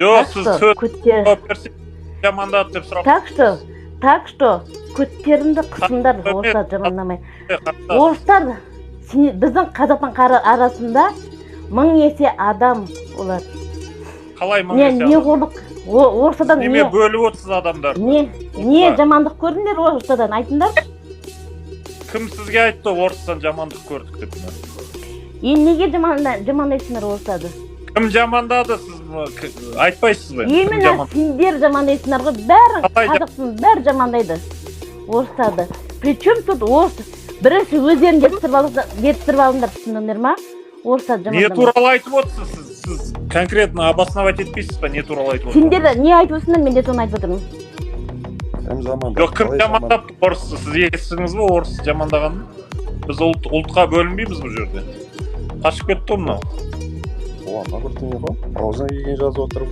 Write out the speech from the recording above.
Жоқ, Так сіз что сөз көттер жауап берсе, жамандады деп сұрақ. Так что көттеріңді қысыңдар, орыстар жамандамай. Орыстар біздің қазақтың арасында мың есе адам олар. Қалай мың Не есе не адам? қорлық орыстардан Неме не бөліп отырсыз адамдарды? Не Ұлтқа. жамандық көрдіңдер орыстардан, айтыңдаршы? Кім сізге айтты орыстан жамандық көрдік деп? Енді неге жамандайсыңдар орыстарды? Кім жамандады, сіз айтпайсыз ба енді? Кім Именно жаман? сендер жамандайсыңдар ғой бәрін. Қалай? Қазақтың бәрі жамандайды орыстарды. Причем тут орыс? Бірінші өздерін жетістіріп алыңдар, түсіндіңдер ма? Орыстарды Не жамандамай. туралы айтып отырсыз сіз? Сіз конкретно обосновать етпейсіз ба, не туралы айтып отырсыз? Сендер не айтып отырсыңдар, мен де соны айтып отырмын. Кім жамандады? Жоқ, кім Қалай? жамандапты орысты? Сіз естідіңіз ба орыс жамандағанын? Біз ұлтқа бөлінбейміз бұл жерде. Қашып кетті ғой мынау. О, ана бірдеңе ғой, аузына келген жазып отыр.